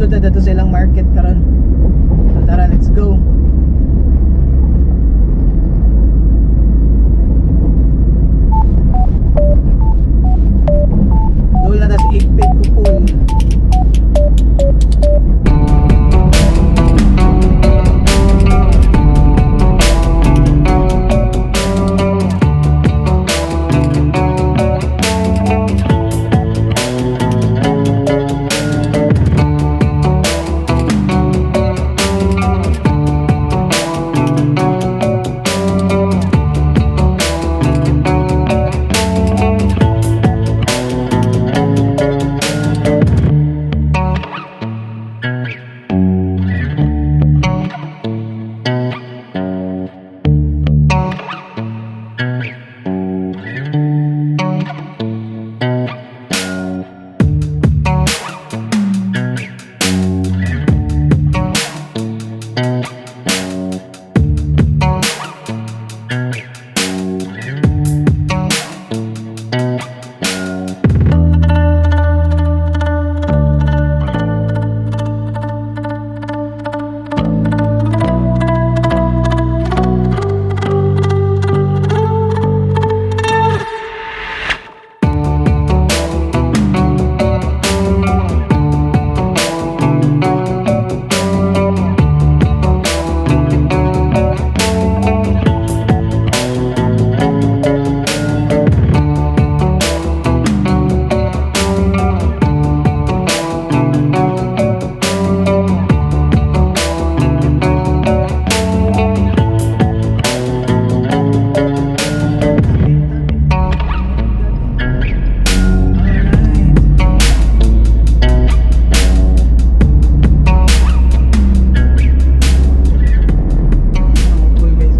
Sulod ta dito sa ilang market karon. So tara, let's go. Dool na ta sa Igpit Upol. Alright. Upol, guys.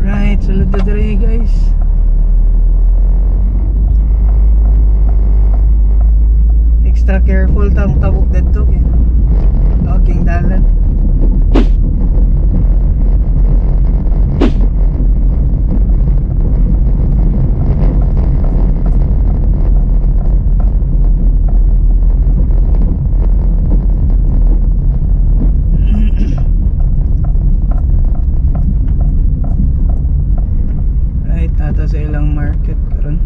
Right, sulod na diri, guys. Extra careful ta tabok didto kay okay dalan. Right, ata sa ilang market karon.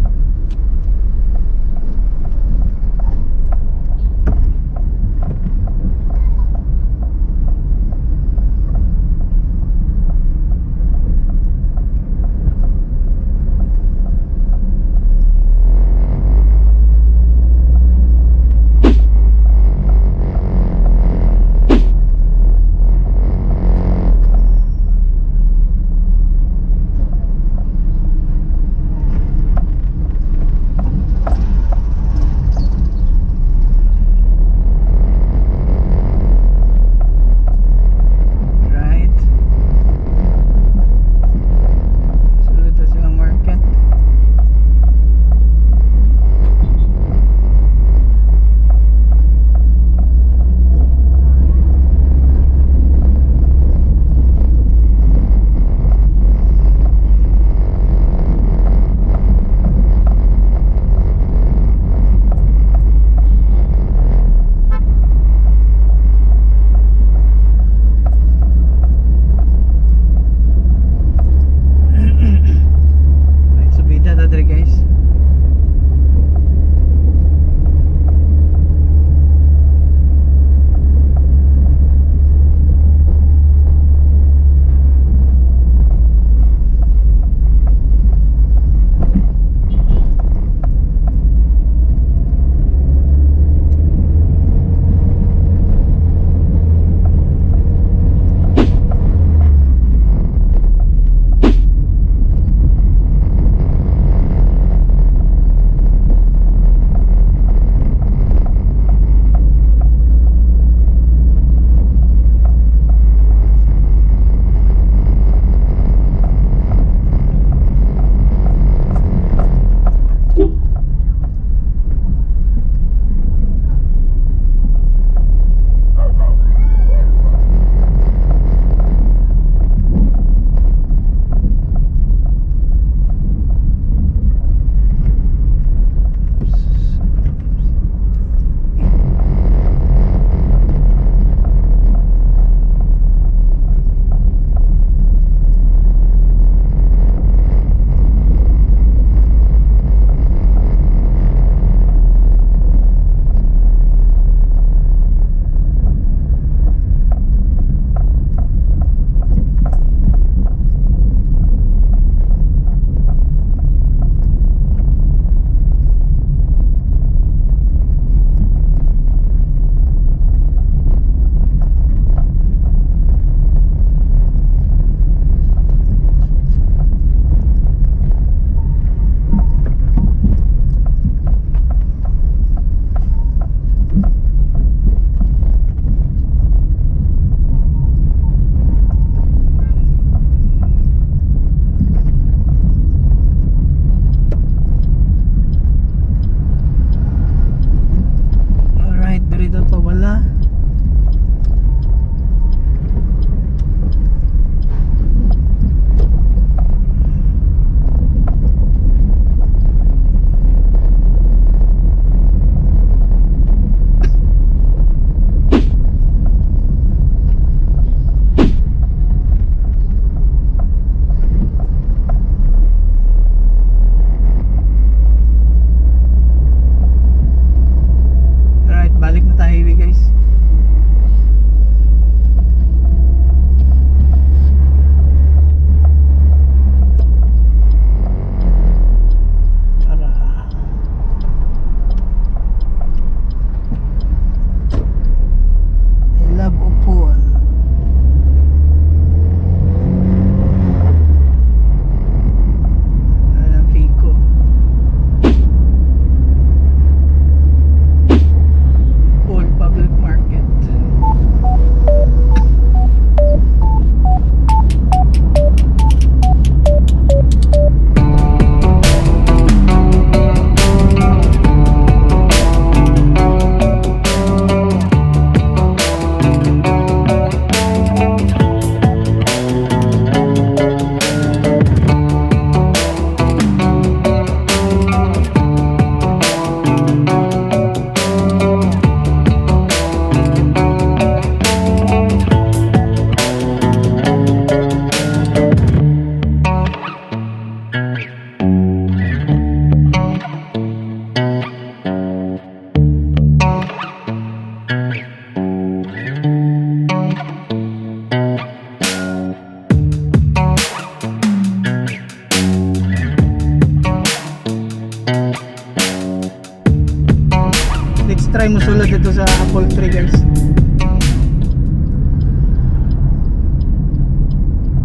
Tayo musulod dito sa apple tree, guys.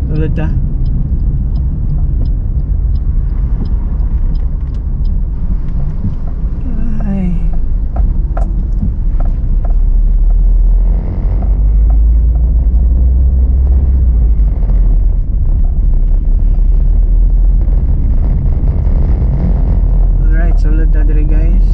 Sulod ta. Ay. Alright, sulod ta diri, guys.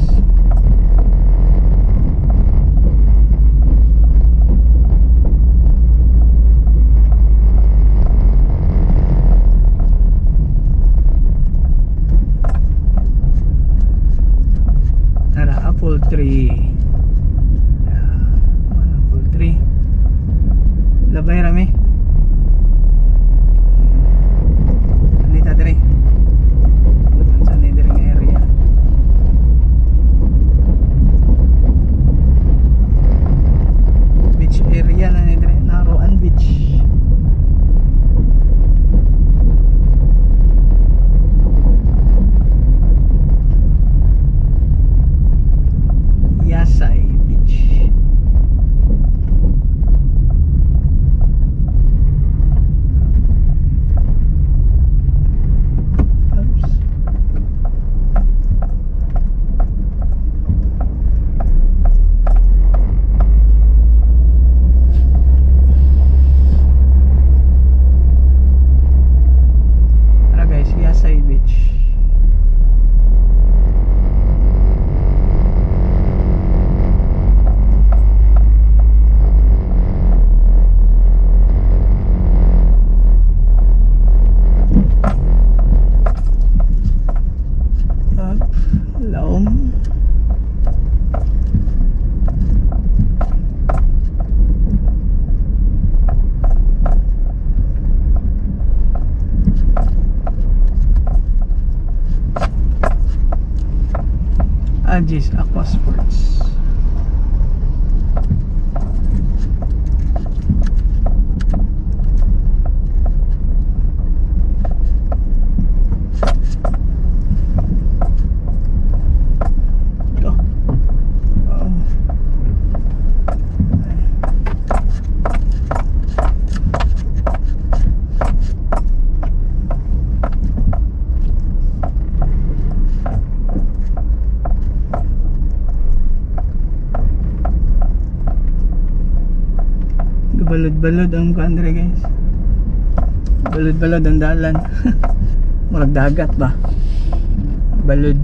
Tara, apple tree. Yeah, apple tree. Labay rami. Anita diri. Sa ni diri nga area. Beach area na ni diri, Naroan Beach. Yasay Beach. Oops. Tara guys, Yasay Beach. Up, laom. Agis Aqua Sports. Ito. Oh. Balod-balod ang country, guys. Balod-balod ang dalan. Murag dagat ba? Balod.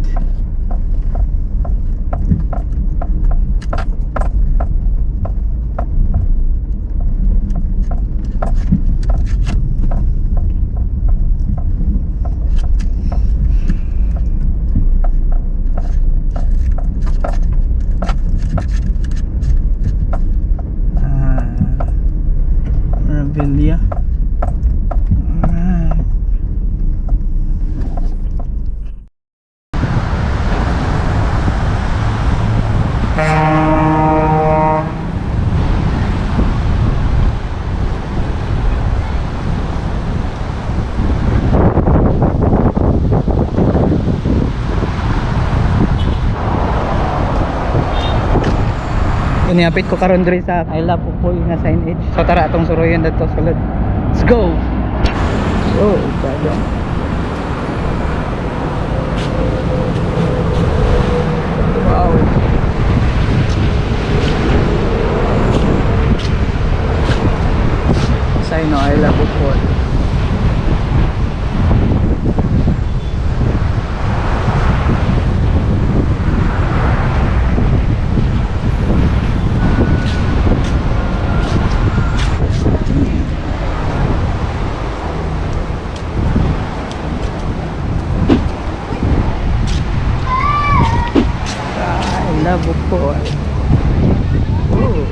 Ah, Maravilya. Alright. Iniapit ko karon diri sa I Love Upoy nga signage. So tara, atong suroyon didto sulod. Let's go. Oh, gado. Wow. Sign, no, I Love Upoy. I Love Upoy. Oh.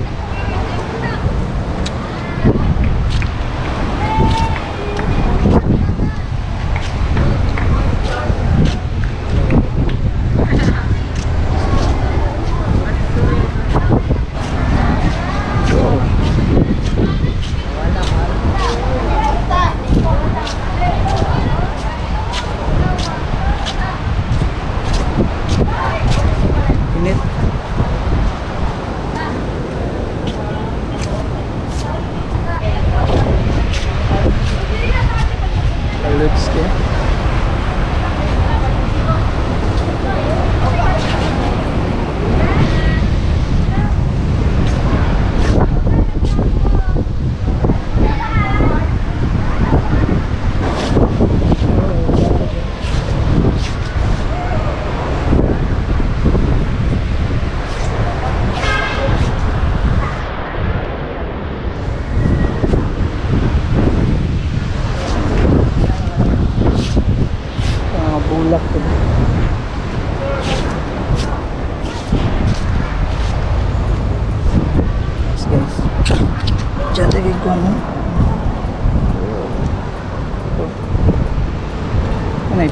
Go. Init.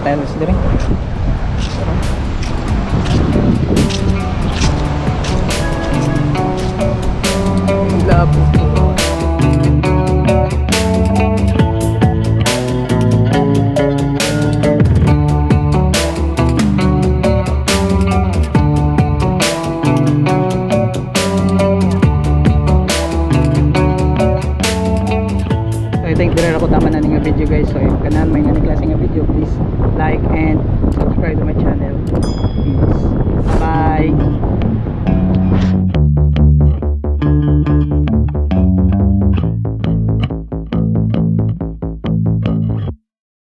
styles diri. Pero, I Love Upoy. So I think dire ako tama na ning video, guys. So if ganahan mo nga klase nga video, please like and subscribe to my channel. Peace. Bye.